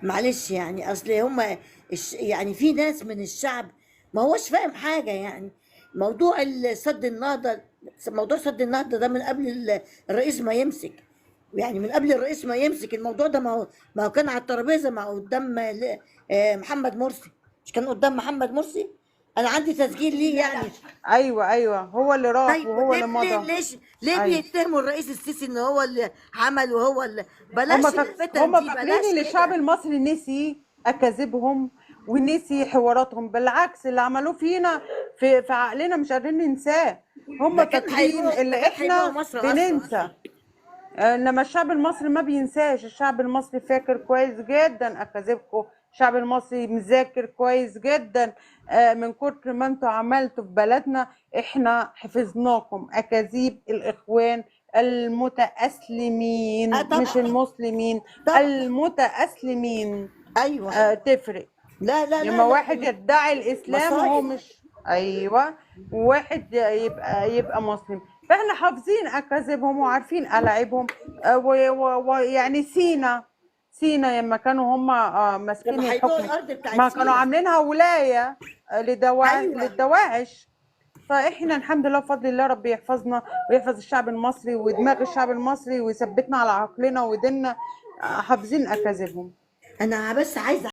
معلش يعني، اصل هما يعني في ناس من الشعب ما هوش فاهم حاجة. يعني موضوع سد النهضة، موضوع سد النهضة ده من قبل الرئيس ما يمسك، يعني من قبل الرئيس ما يمسك الموضوع ده، ما هو كان على الترابيزة، ما هو قدام محمد مرسي، مش كان قدام محمد مرسي؟ انا عندي تسجيل ليه يعني. ايوه ايوه، هو اللي راح طيب وهو ليه اللي ليه مضى. ليش ليه ايوه، بيتهموا الرئيس السيسي ان هو اللي عمل وهو اللي، بلاش الفتن هم دي، فاكرين بلاش ان الشعب كده. المصري نسي اكاذيبهم ونسي حواراتهم. بالعكس، اللي عملوه فينا في عقلنا مش قادرين ننساه. هم ده كان فاكرين هيبيعوا، ده اللي كان هيبيعوا احنا مصر اصلا. بننسى، انما الشعب المصري ما بينساش. الشعب المصري فاكر كويس جدا اكاذيبكم، الشعب المصري مذاكر كويس جدا. من كتر ما انتوا عملتوا في بلدنا احنا حفظناكم. اكاذيب الاخوان المتأسلمين، مش طبعا المسلمين، طبعا، المتأسلمين. ايوه. تفرق لا لا لما لا لا، واحد يدعي الاسلام وهو مصايب. مش، ايوه، وواحد يبقى مسلم. فاحنا حافظين اكاذيبهم وعارفين الاعيبهم. ويعني سينا لما كانوا هم ماسكين كانوا هيبيعوا الحكم، الارض بتاعت ما كانوا سينا. عاملينها ولاية ايوه. للدواعش. فاحنا الحمد لله بفضل الله، ربي يحفظنا ويحفظ الشعب المصري ودماغ الشعب المصري ويثبتنا على عقلنا وديننا. حافظين اكاذيبهم. انا بس عايزه